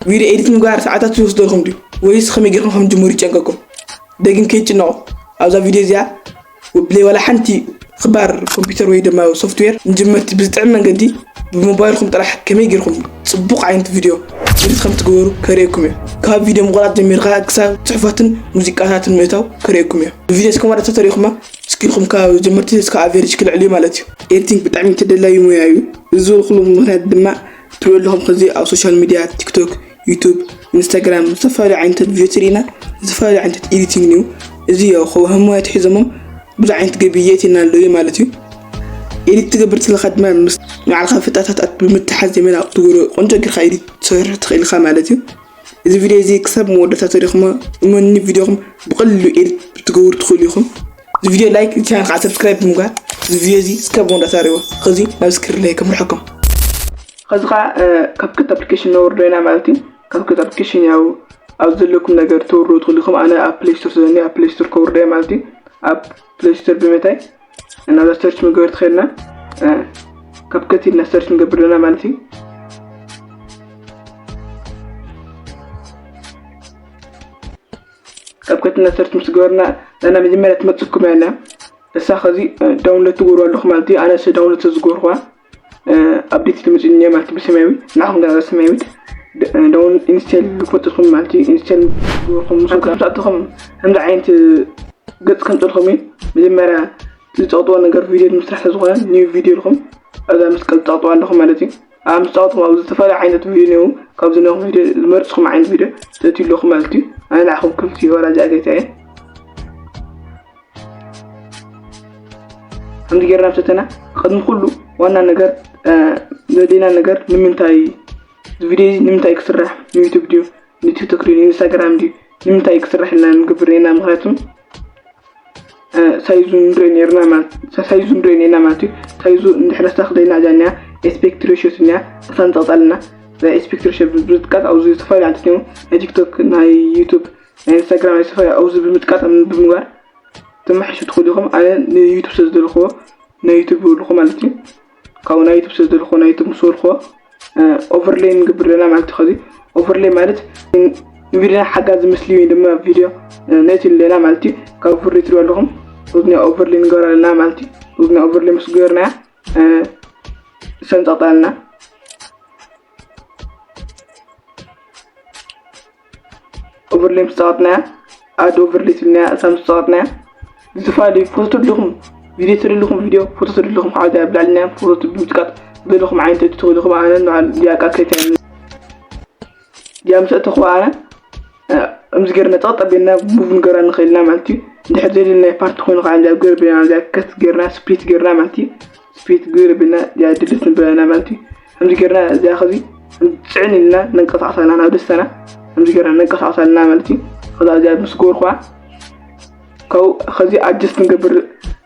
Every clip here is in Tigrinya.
ቪድዮ ኤዲት ምግባር ሰዓታት ይወስደልኩም ድዩ? ወይስ ከመይ ጌርኩም ከም ጅምሩ ይጨንቀኩም? ደጊም ከይትጭነቑ፣ ኣብዛ ቪድዮ እዚኣ ብለይ ዋላ ሓንቲ ክባር ኮምፒውተር ወይ ድማ ሶፍትዌር ንጀመርቲ ብዝጥዕም መንገዲ ብሞባይልኩም ጥራሕ ከመይ ጌርኩም ጽቡቕ ዓይነት ቪድዮ ኤዲት ከም ትግበሩ ከርእየኩም እየ። ካብ ቪድዮ ምቑራጽ ጀሚርካ ክሳብ ጽሑፋትን ሙዚቃታትን ምእታው ከርእየኩም እየ። ብቪድዮ እስከ መወዳእታ ተሪእኹማ፣ እስኪ ኢኹም ካብ ጀመርቲ እስከ ኣቨሬጅ ክልዕል እዩ ማለት እዩ። ኤዲቲንግ ብጣዕሚ ተደላዩ ሞያ እዩ። እዚ ዝበልኩሉ ምኽንያት ድማ ትሪኡ ኣለኹም፣ ከዚ ኣብ ሶሻል ሚድያ፣ ቲክቶክ፣ ዩቱብ፣ ኢንስታግራም፣ ዝተፈላለዩ ዓይነታት ቪድዮ ትሪኢና፣ ዝተፈላለዩ ዓይነታት ኤዲቲንግ እዩ። እዚ ያው ከ-፣ ከም ሞያ ትሒዞሞም ብዙሕ ዓይነት ገቢ የእትየና ኣሎ እዩ ማለት እዩ። ኤዲት ትገብር ዘለኻ ድማ ምስ ንባዕልኻ ፍልጠታት ብምትሓዝ የመና ትገብሮ ቆንጆ ጌርካ ኤዲት ትሰርሕ ትኽእል ኢኻ ማለት እዩ። እዚ ቪድዮ እዚ ክሳብ መወዳእታ ተሪኹሞ እመኒ ቪድዮኹም ብቐሊሉ ኤዲት ክትገብሩ ትኽእሉ ኢኹም። እዚ ቪድዮ ላይክ፣ ቻናል ከዓ ሰብስክራይብ ብምግባር እዚ ቪድዮ እዚ እስከ መወዳእታ ሪእዎ። ከዚ ናብ ስክሪን ላይ ከምርሐኩም። ከዚ ከዓ ካብከት ኣፕሊኬሽን ነውርዶ ኢና ማለት እዩ። ካብከት ኣፕሊኬሽን ያው ኣብ ዘለኩም ነገር ተውርዶ ትኽእሉ ኢኹም። ኣነ ኣብ ፕሌይ ስቶር ስለኒ ኣብ ፕሌይ ስቶር ከውርዶ እየ ማለት እዩ። ኣብ ፕሌይ ስቶር ብምእታይ ናብዛ ሰርች መግበርቲ ከድና ካብከት ኢልና ሰርች ንገብር ኣለና ማለት እዩ። ካብ ከትና ሰርች ምስ ገበርና ናና መጀመርያ ትመፅኩም ያለ እሳ ከዚ ዳውንሎድ ትገብሩ ኣለኹ ማለት እዩ። ኣነ ስ ዳውንሎድ ዝገብርዋ ኣፕዴት ትመፅኒ ማለት እዩ። ብሰማያዊ ንዓኹም ጋር ሰማያዊት ዳውን ኢንስቴል ክመፅኹም ማለት እዩ። ኢንስቴል ዝገበርኩም ምስ ወዳእኩም ከምዚ ዓይነት ገፅ ከምፅልኹም እዩ። መጀመርያ ዝፀቕጥዎ ነገር ቪድዮ ንምስራሕ ስለዝኾነ ኒው ቪድዮ ኢልኩም ኣብዛ መስቀል ትፀቕጥዋ ኣለኹም ማለት እዩ። ኣብ ምስ ፀቕጥኩም ኣብ ዝተፈላለዩ ዓይነት ቪድዮ እኒው ካብዚ ነኹም ቪድዮ ዝመርፅኹም ዓይነት ቪድዮ ተእትዩ ኣለኹም ማለት እዩ። ኣነ ንዓኹም ክልቲ ወላ እዚኣ ገይታ እየ። ከምዚ ጌርና ምሰተና ቅድሚ ኩሉ ዋና ነገር ዘዴና ነገር ንምንታይ ቪድዮ እዚ ንምንታይ ክስራሕ ንዩቱብ ድዩ ንቲክቶክ ድዩ ንኢንስታግራም ድዩ ንምንታይ ክስራሕ ኢልና ንገብር ኔና ምክንያቱም ሳይዙ ንርኢ ኔርና ማለት ሳይዙ ንርኢ ኔና ማለት እዩ። ሳይዙ እንድሕር ስታክ ደይና እዛ ኒያ ኤስፔክት ሬሽዮ ስኒያ እሳን ጠቕጣልና ኤስፔክት ሬሽዮ ብምጥቃስ ኣብዚ ዝተፈላለዩ ዓይነት ናይ ቲክቶክ ናይ ዩቱብ ናይ ኢንስታግራም ናይ ዝተፈላለዩ ኣብዚ ብምጥቃስ ብምግባር ትመሓሹ ትኽእሉ ኢኹም። ኣነ ንዩቱብ ስለ ዝደለኽዎ ናይ ዩቱብ ይብልኹ ማለት እዩ። ካብኡ ናይ ዩቱብ ስለ ዝደለኽዎ ናይ ዩቱብ ምስ በልኽዎ ኦቨርሌይ ንገብር ኣለና ማለት እዩ። ከዚ ኦቨርሌይ ማለት ንቪድዮና ሓጋዚ ምስሊ ወይ ድማ ቪድዮ ነቲ ኣለና ማለት እዩ። ካብ ኦቨርሌይ ትሪኡ ኣለኹም እዚና ኦቨርሌይ ንገብር ኣለና ማለት እዩ። እዚና ኦቨርሌይ ምስ ገበርናያ ሰንጠቕጣልና ኦቨርሌይ ምስ ጸቐጥናያ ኣድ ኦቨርሌይ ትብልናያ እሳ ምስ ጸቐጥናያ ዝተፈላለዩ ፎቶ ትደልኹም ቪድዮ ትደልኹም ቪድዮ ፎቶ ትደልኹም ሓደ ኣብ ላዕልናያ ፎቶ ብምጥቃጥ ዘለኹም ዓይነት እቲ ትኽእልኹም ኣነ ንባዕል ዲያቃ ከይተ ዲያ ምስ ኣተኹ ኣነ እምዚ ገርና ጸቕጥ ኣቢልና ሙቭ ንገራ ንኽእልና ማለት እዩ። እንድሕር ዘድልና ፓርቲ ኮይኑ ከዓ እንዲያ ገር ቢና እዚኣ ከት ገርና ስፕሊት ገርና ማለት እዩ። ስፕሊት ገር ቢና እዚኣ ድልት ንበለና ማለት እዩ። ከምዚ ገርና እዚኣ ከዚ ጽዕን ኢልና ነንቀሳቕሳልና ናብ ደስታና ከምዚ ገርና ነንቀሳቕሳልና ማለት እዩ። ከዛ እዚኣ ምስ ገበርኳ ከዚ ኣጀስት ንገብር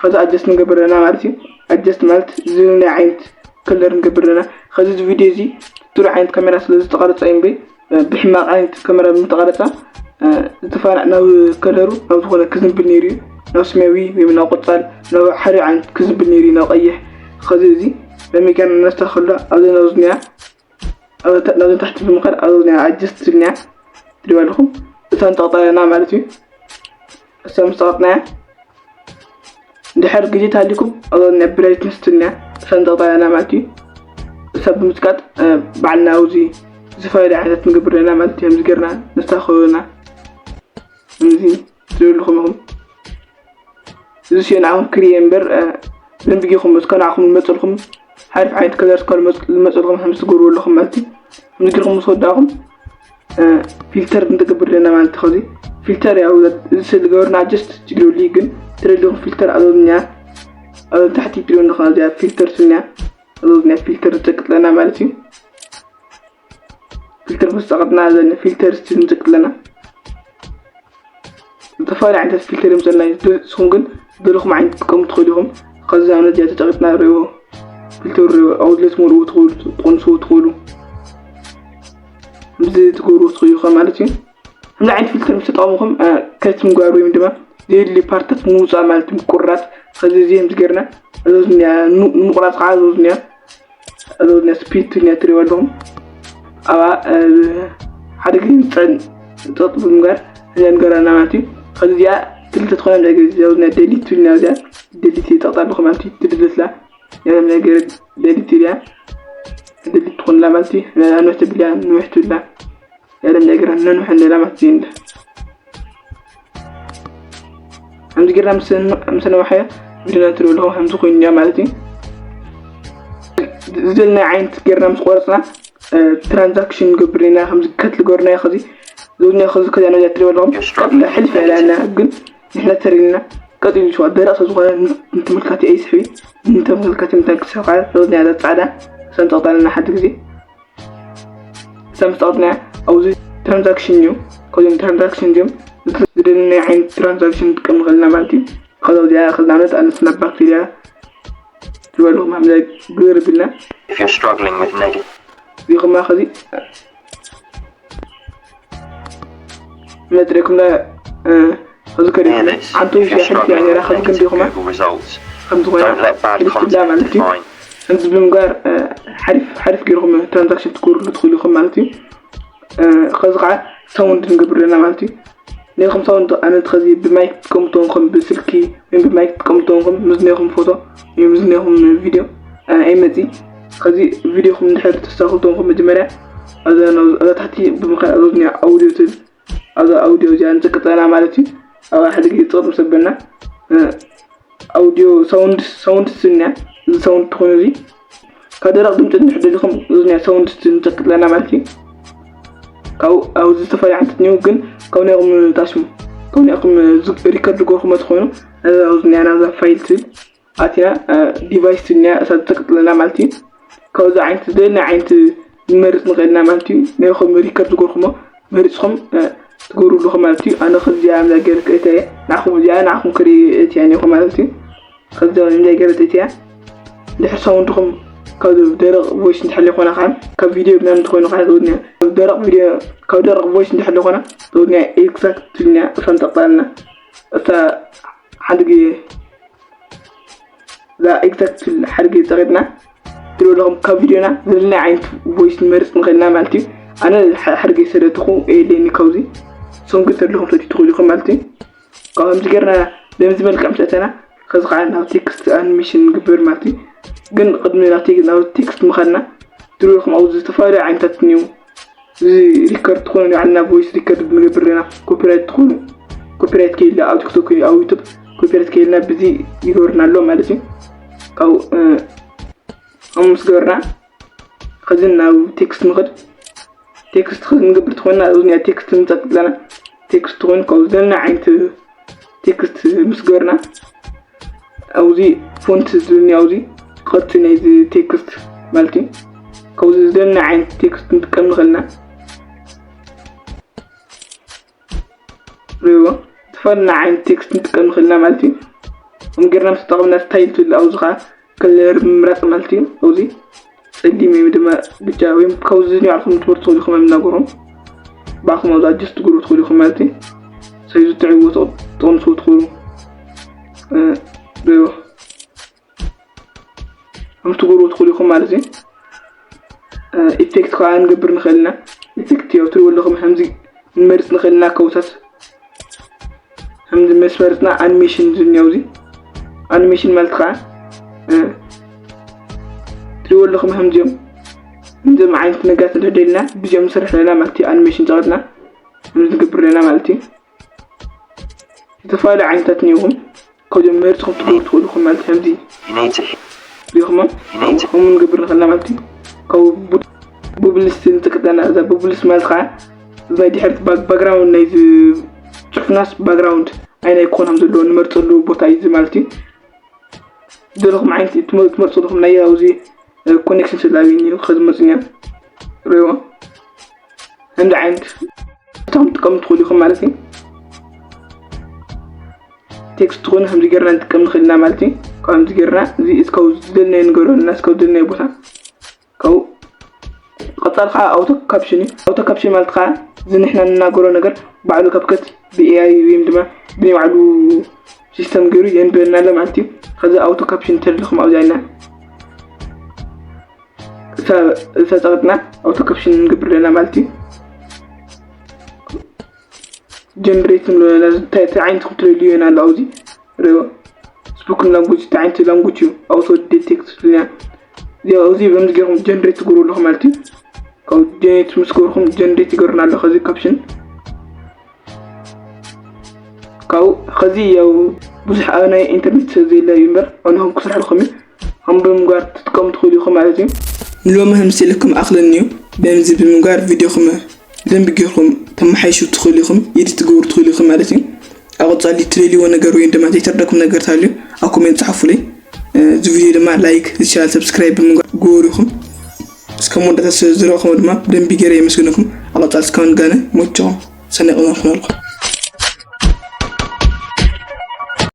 ከዚ ኣጀስት ንገብር ኣለና ማለት እዩ። ኣጀስት ማለት ዝብልና ዓይነት ከለር ንገብር ኣለና። ከዚ እዚ ቪድዮ እዚ ጥሩ ዓይነት ካሜራ ስለ ዝተቐረጸ እዩ እምበይ ብሕማቕ ዓይነት ካሜራ ብምተቐረጸ ዝተፋላዕ ናብ ከለሩ ናብ ዝኾነ ክዝንብል ነይሩ እዩ። ናብ ሰማያዊ ወይ ናብ ቆጻል ናብ ሓደ ዓይነት ክዝንብል ነይሩ እዩ ናብ ቀይሕ። ከዚ እዚ በሚገር ነስታ ከሎ ኣብዚ ናብዚ ኒያ ናብዚ ታሕቲ ብምኻድ ኣብዚ ኒያ ኣጀስት ዝብል ኒያ ትሪባ ኣለኹም እታ ንጠቕጠለና ማለት እዩ። እሳ ምስ ጠቐጥናያ እንድሕር ግዜ ተሃሊኩም ኣብ ናይ ብራይትነስ ትልንያ እሳ ንጠቕጣላና ማለት እዩ። እሳ ብምጥቃጥ ባዕልና ኣብዚ ዝተፈላለዩ ዓይነታት ንገብር ኣለና ማለት እዩ። ከምዚ ጌርና ነስተኻኽለና ከምዚ ትብልኹም ኢኹም። እዚ ሲኦ ንዓኹም ክርኢ እምበር ደንቢ ጌርኩም እስከ ንዓኹም ዝመፅልኩም ሓሪፍ ዓይነት ከለር እስከ ዝመፅልኩም ከምዚ ትገብሩ ኣለኹም ማለት እዩ። ከምዚ ጌርኩም ምስ ወዳእኹም ፊልተር ንትገብር ኣለና ማለት እዩ። ከዚ ፊልተር ያው እዚ ስል ገበርና ጀስት ችግር የብሉ ግን ትረድኹም ፊልተር ኣሎኛ ኣብ ታሕቲ ትሪኦ ኣለኹም እዚኣ ፊልተር ስልኛ ኣሎኛ ፊልተር ንጠቅጥ ኣለና ማለት እዩ። ፊልተር ምስ ጠቀጥና ዘን ፊልተር ስቲል ንጠቅጥ ኣለና። ዝተፈላለዩ ዓይነት ፊልተር ይምፀልና እዩ። ንስኹም ግን ዝደለኹም ዓይነት ትጥቀሙ ትኽእሉ ኢኹም። ከዚ ንኣብነት እዚኣ ተጠቂጥና ሪኦ ፊልተር ሪኦ ኣውድለት መልእዎ ትኽእሉ ትቕንስዎ ትኽእሉ። እዚ ትገብሩ ትኽእሉ ኢኹም ማለት እዩ። ከምዚ ዓይነት ፊልተር ምስ ተጠቐምኹም ከት ምግባር ወይ ድማ ዘየድሊ ፓርትታት ምውፃእ ማለት ምቁራፅ። ከዚ እዚ ከምዚ ጌርና እዞ ዝኒኣ ንምቁራፅ ከዓ እዞ ዝኒኣ እዞ ዝኒኣ ስፕሊት ዝኒኣ ትሪእዋ ኣለኹም። ኣብኣ ሓደ ግዜ ንፅዕን ፀጥ ብምግባር እዚኣ ንገራና ማለት እዩ። ከዚ እዚኣ ክልተ ትኾና ናይ ግዜ እዚኣ ናይ ደሊት ትብል እዚኣ ደሊት ይጠቕጣ ኣለኹ ማለት እዩ። ትድልትላ ያለ ነገር ደሊት እያ ደሊት ትኾንላ ማለት እዩ። ኣንወት ትብልያ ንውሕ ትብላ ያለ ነገር ነንውሕ እንደላ ማለት እዩ። ከምዚ ጌርና ምስ ነዋሓዮ ቪዲዮና ትሪኡ ኣለኹም ከምዚ ኮይኑ እያ ማለት እዩ። ዝደለናዮ ዓይነት ጌርና ምስ ቆረፅና ትራንዛክሽን ንገብር ኢና። ከምዚ ከት ልገብርናዮ ከዚ ዝብልናዮ ከዚ ከዚኣ ነዚኣ ትሪኡ ኣለኹም ቀጥለ ሕልፍ ያለና ግን ንሕና ተሪልና ቀጢሉ ይሸዋ ደረቕ ስለ ዝኾነ ንተመልካቲ ኣይስሕቢ ንተመልካቲ ምታን ክስሕብ ከዓ ዝብልናዮ ፃዕዳ ሰንጠቕጣልና ሓደ ግዜ ሰምስጠቕጥና ኣብዚ ትራንዛክሽን እዩ። ከዚም ትራንዛክሽን እዚም ዝደለናዮ ዓይነት ትራንዛክሽን ንጥቀም ንኽእል ኢና ማለት እዩ። ከዚ ኣብዚኣ ከዚ ንኣብነት ኣነ ስናፕ ባክቴርያ ትበሉ ማምዛ ግብር ብልና If you're struggling with negative እዚ ኸማ ከዚ መጥሪኩም ዳ ከዚ ከዲ ሓንቲ ውሽያ ሕልፍ እያ ነራ ከዚ ክንዲ ኹማ results. ከም ዝኾነ Don't let bad ክልፍ ትብላ content ማለት እዩ። define. ከምዚ ብምግባር ሓሪፍ ሓሪፍ ገይርኩም ትራንዛክሽን ትገብርሉ ትኽእሉ ኢኹም ማለት እዩ። ከዚ ከዓ ሳውንድ ንገብር ኣለና ማለት እዩ። ነይኹም ሳውንድ ኣነት ከዚ ብማይክ ትጥቀሙ ተንኹም ብስልኪ ወይም ብማይክ ትጥቀሙ ተንኹም ምስ ነይኹም ፎቶ ወይም ምስ ነይኹም ቪዲዮ ኣይመፂ። ከዚ ቪዲዮኹም እንድሕር ተስተኻኽሉ ተንኹም መጀመርያ ኣብዛ ታሕቲ ብምኻድ ኣብዛ ኣውዲዮ ትብል ኣብዛ ኣውዲዮ እዚኣ ንፅቅጠና ማለት እዩ። ኣብ ሓደ ግዜ ፅቅጥ ምስ ኣበልና ኣውዲዮ ሳውንድ ሳውንድ ስንያ እዚ ሳውንድ ትኾኑ እዚ ካብ ደረቕ ድምፂ እንድሕር ደሊኹም እዚ ናይ ሳውንድ ንጠቅጥለና ማለት እዩ። ካብኡ ኣብዚ ዝተፈላለዩ ዓይነት እኒው ግን ካብ ናይኹም ታሽሙ ካብ ናይኹም ሪከርድ ዝገርኩሞ ትኾይኑ ኣብዚ ናይ ናብዛ ፋይል ትብል ኣቲና ዲቫይስ ትብልኒያ እሳ ትጠቅጥለና ማለት እዩ። ካብዚ ዓይነት ዝደለና ዓይነት ንመርፅ ንኽእልና ማለት እዩ። ናይኹም ሪከርድ ዝገርኩሞ መሪፅኹም ትገብሩ ኣለኹም ማለት እዩ። ኣነ ከዚኣ ምዛ ገይረ ክእተ እየ ንዓኹም እዚኣ ንዓኹም ክርኢ እትያ እኒኹም ማለት እዩ። ከዚ እንታይ ገይረ እትያ ድሕር ሳውንድኹም ካብ ደረቕ ቮይስ እንድሕር ይኾና ከዓ ካብ ቪዲዮ ምናምን እንተኾይኑ ከዓ ዘውድንያ ካብ ደረቕ ቪዲዮ ካብ ደረቕ ቮይስ እንድሕር ይኾና ዘውድንያ ኤግዛክት ትብልንያ እሳ ንጠቕጣልና እታ ሓንቲ ግዜ እዛ ኤግዛክት ትብል ሓደ ግዜ ፀቂጥና ትሪኡ ኣለኹም ካብ ቪዲዮና ዘለና ዓይነት ቮይስ ንመርፅ ንኽእልና ማለት እዩ። ኣነ ሓደ ግዜ ሰደትኹ የለኒ ካብዚ ንስኹም ግን ተለኹም ሰዲ ትኽእሉ ኢኹም ማለት እዩ። ካብ ከምዚ ገርና በምዚ መልክዕ ምስ ኣተና ከዚ ከዓ ናብ ቴክስት ኣኒሜሽን ንግበር ማለት እዩ። ግን ቅድሚ ናብ ቴክስት ምኻድና ትሪኡ ኣለኹም ኣብዚ ዝተፈላለዩ ዓይነታት እኒው እዚ ሪከርድ ትኾኑ ንባዕልና ቮይስ ሪከርድ ንገብር ኢና ኮፒራይት ትኾኑ ኮፒራይት ከይልና ኣብ ቲክቶክ ኣብ ዩቱብ ኮፒራይት ከይልና ብዚ ይገብርና ኣሎ ማለት እዩ። ካብኡ ከምኡ ምስ ገበርና ከዚ ናብ ቴክስት ንኽድ ቴክስት ንገብር ትኾንና እዚ ናይ ቴክስት ንፀጥ ብለና ቴክስት ትኾኑ ካብ ዘለና ዓይነት ቴክስት ምስ ገበርና ኣብዚ ፎንት ዝብልኒ ኣብዚ ቅርፂ ናይዚ ቴክስት ማለት እዩ። ካብዚ ዝደለና ዓይነት ቴክስት ንጥቀም ንኽእልና ሪዎ ዝፈልና ዓይነት ቴክስት ንጥቀም ንኽእልና ማለት እዩ። ከም ጌርና ምስ ተጠቐምና ስታይል ትብል ኣብዚ ከዓ ከለር ምምራፅ ማለት እዩ። ኣብዚ ፀሊም ወይ ድማ ብጫ ወይ ካብዚ ንባዕልኩም ትምህርቲ ትኽእሉ ኢኹም የምናገሮም ባዕልኩም ኣብዚ ኣጀስት ትገብሩ ትኽእሉ ኢኹም ማለት እዩ። ሳይዙ ትዕዎ ተቕንሱ ትኽእሉ ሪዎ ከም ትገብሩ ትኽእሉ ኢኹም ማለት እዩ። ኢፌክት ከዓ ንገብር ንኽእል ኢና። ኢፌክት ያው ትሪኡ ኣለኹም ከምዚ ንመርፅ ንኽእል ኢና ከውታት ከምዚ ምስ መርፅና ኣኒሜሽን ዝኒያው እዚ ኣኒሜሽን ማለት ከዓ ትሪኡ ኣለኹም ከምዚኦም ከምዚኦም ዓይነት ነጋት እንድሕር ደልና ብዚኦም ንሰርሕ ኣለና ማለት እዩ። ኣኒሜሽን ፀቐጥና ከምዚ ንገብር ኣለና ማለት እዩ። ዝተፈላለዩ ዓይነታት እኒኹም ከዚኦም መርፅኹም ትገብሩ ትኽእሉ ኢኹም ማለት ከምዚ You need to ሪኹሞም ከምኡ ንገብር ንኽእልና ማለት እዩ። ካብ ቡብልስ ንጥቅጠና እዛ ቡብልስ ማለት ከዓ ናይ ድሕርቲ ባክግራውንድ ናይ ፅሑፍናስ ባክግራውንድ ኣይ ናይ ክኾን ከም ዘለዎ ንመርፀሉ ቦታ እዩ እዚ ማለት እዩ። ዘለኹም ዓይነት ትመርፁ ኣለኹም ናይ ኣብዚ ኮኔክሽን ስላቢ ከዚ መፅኛ ሪዎ ከምዚ ዓይነት እቶም ጥቀም ትኽእሉ ኢኹም ማለት እዩ። ቴክስት ትኾኑ ከምዚ ጌርና ንጥቀም ንኽእል ኢና ማለት እዩ። ከምዚ ጌርና እዚ እስካብ ዝደልናዮ ንገሮ እና እስካብ ዝደልናዮ ቦታ ካብኡ ቀፃል ከዓ ኣውቶ ካፕሽን እዩ። ኣውቶ ካፕሽን ማለት ከዓ እዚ ንሕና ንናገሮ ነገር ባዕሉ ከብከት ብኤኣይ ወይም ድማ ብናይ ባዕሉ ሲስተም ገይሩ የንበልና ኣሎ ማለት እዩ። ከዚ ኣውቶ ካፕሽን ተደለኹም ኣብዚኣ ኢና እተፀቕጥና ኣውቶ ካፕሽን ንገብር ዘለና ማለት እዩ። ጀነሬት ንብሎ ኣለና። እንታይ እንታይ ዓይነት ክትደልዩ ኢና ኣሎ ኣብዚ ሪኦ። ስፖክን ላንጉጅ እንታይ ዓይነት ላንጉጅ እዩ ኣውቶ ዲቴክት ትብልና። እዚ ኣብዚ በምዚ ገይርኩም ጀነሬት ትገብሩ ኣለኹም ማለት እዩ። ካብ ጀነሬት ምስ ገበርኩም ጀነሬት ይገብርና ኣሎ ከዚ ካፕሽን። ካብኡ ከዚ ያው ብዙሕ ኣብ ናይ ኢንተርኔት ዘየለ እዩ እምበር ኣነ ከም ክስርሐልኩም እዩ። ከም ብምግባር ትጥቀሙ ትኽእሉ ኢኹም ማለት እዩ። ንሎሚ ህምስ ኢልኩም ኣኽለኒ እዩ። በምዚ ብምግባር ቪዲዮኹም ብደንቢ ጌርኩም ተመሓይሹ ትኽእሉ ኢኹም፣ ኤዲት ትገብሩ ትኽእሉ ኢኹም ማለት እዩ። ኣብ ቀጻሊ ትደልይዎ ነገር ወይ ድማ ዘይተረደኩም ነገር ተሃልዩ ኣብ ኮሜንት ጸሓፉለይ። እዚ ቪዲዮ ድማ ላይክ፣ እዚ ቻናል ሰብስክራይብ ብምግባር ግበሩ ኢኹም። እስከ መወዳእታ ስለ ዝረኣኹም ድማ ብደንቢ ገይረ የመስግነኩም። ኣብ ቀጻሊ እስካብ ንጋነ ሞቻኹም ሰናይ ቅነ ክኾነልኩም።